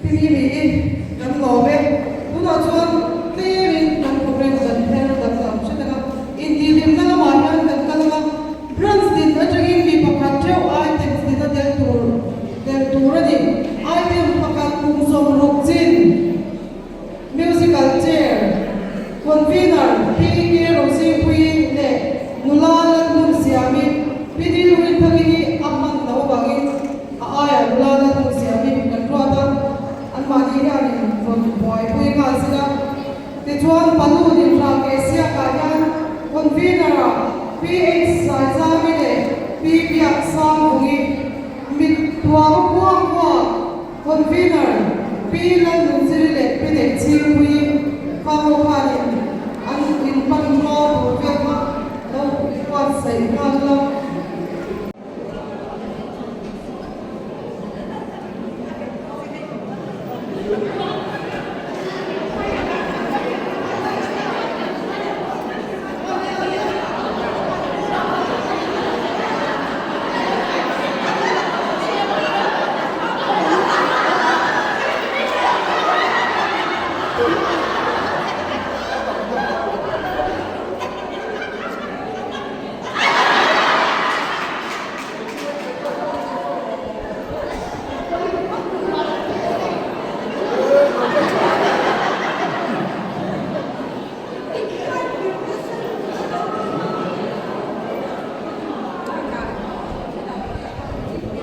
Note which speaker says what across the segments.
Speaker 1: Pi Mimi kan lawm e. Tunah chuan tlemin kan program kan her danglam hret ang a, intihhlimna lamah hian kan kal ang a, branch din atangin mi pakhat theuh items din a tel tur tel tur a ni. Item pakhat kum 60 chin musical chair convener PK Rosingpuii leh nula Lalhmun Siami, Pi Dilwin Thangini a hma. Biaksangvungi, Mittuama Khuangkhua, Convener, Pi Lalnunziri leh Pi Neihchhingpuii Khangho khanin an inhman hma tur vel kha lo buatsaih nghal la.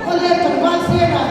Speaker 2: Awle tlangval sir a.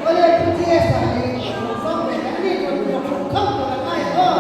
Speaker 2: Awle Pu TS-a hi rawn zawng ve leh a ni tur tur a phut khauh tur a ngai aw.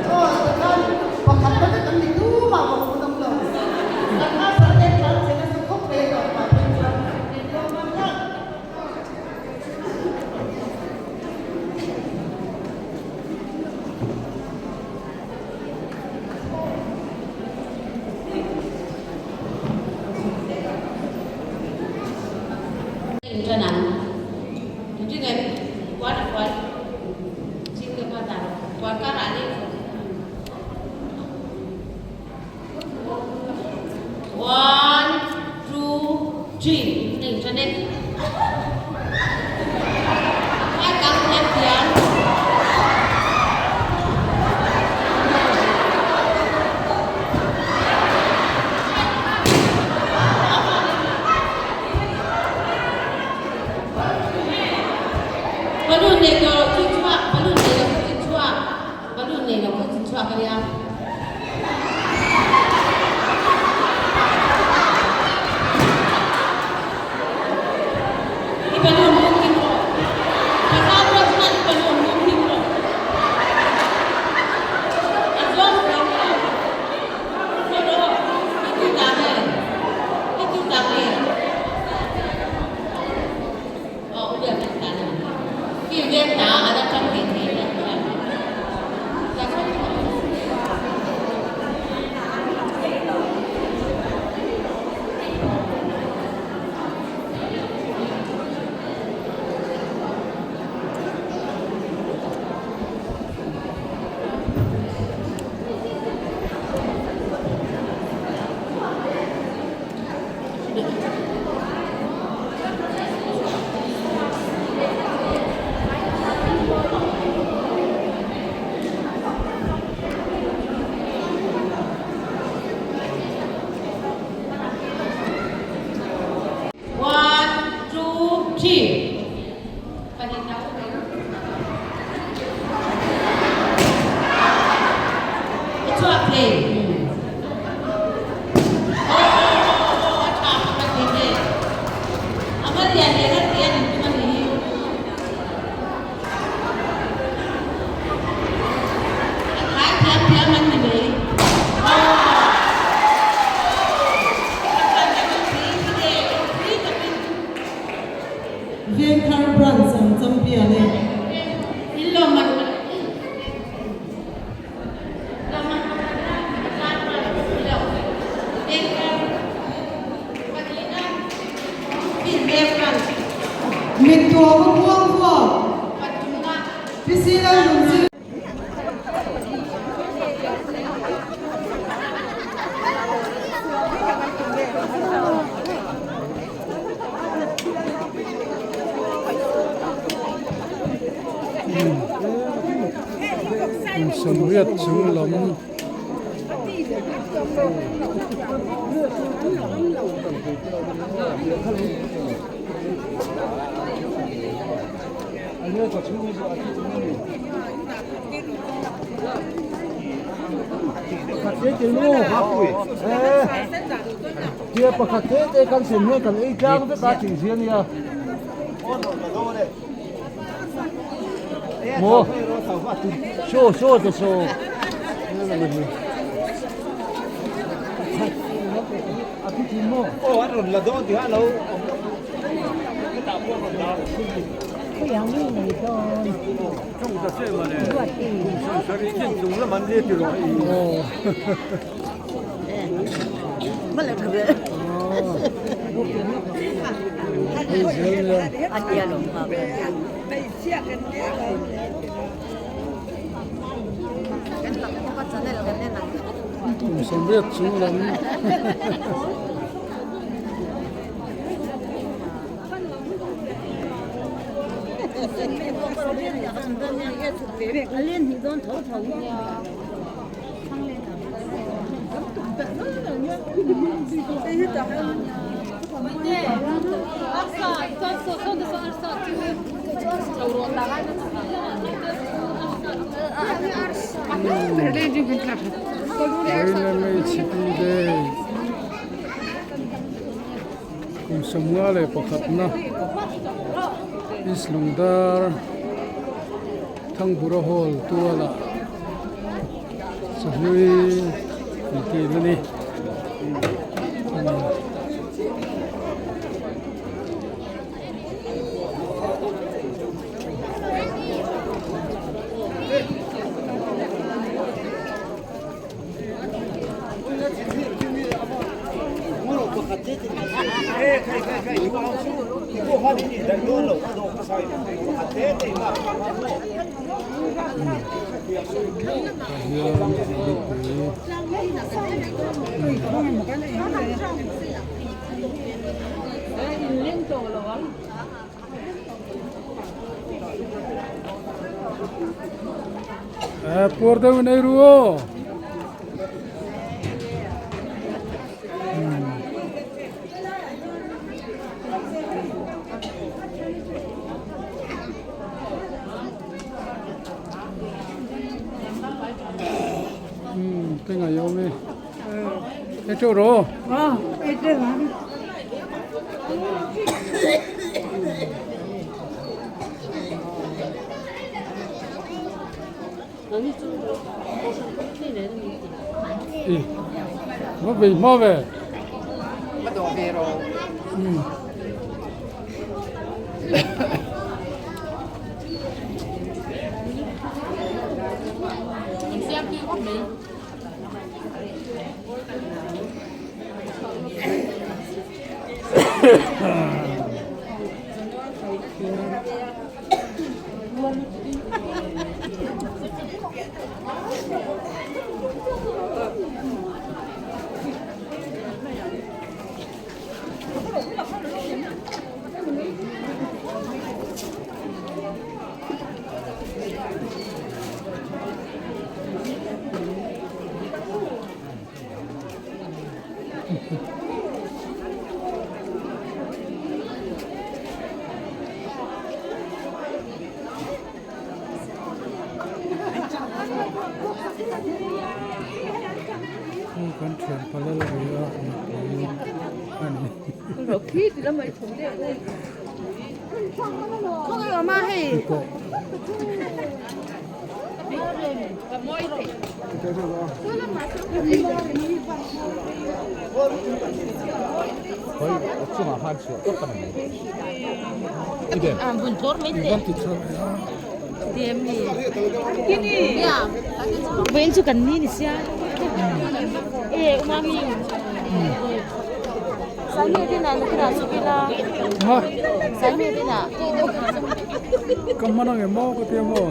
Speaker 2: Aw tikhan pakhat na vek an ni tumah ka phun awm lo. Kan hmasa te tlan che nasa khawp mai a tawpah phei chuan tlawmman hlak.
Speaker 3: One, two, three. Internet. Ai căng thêm tiền. Balloon ne ko
Speaker 1: PC Lalnunzir.
Speaker 4: Sawmriat chung lam Kum sawmriat chung lam Kum sawmnga leh pakhatna East Lungdar Thangbura Hall tualah Chahlui tih a ni. Puar deuh in ei ru aw. Cái ngày hôm nay cái chỗ đó Nó bị mò về. Kan thian palal ve a mipui a ni. Pawh. Ka hman ang emaw ka tia maw.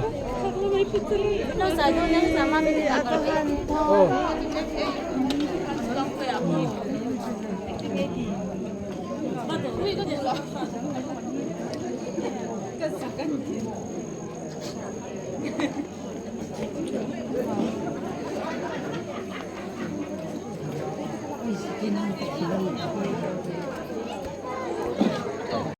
Speaker 4: Aw.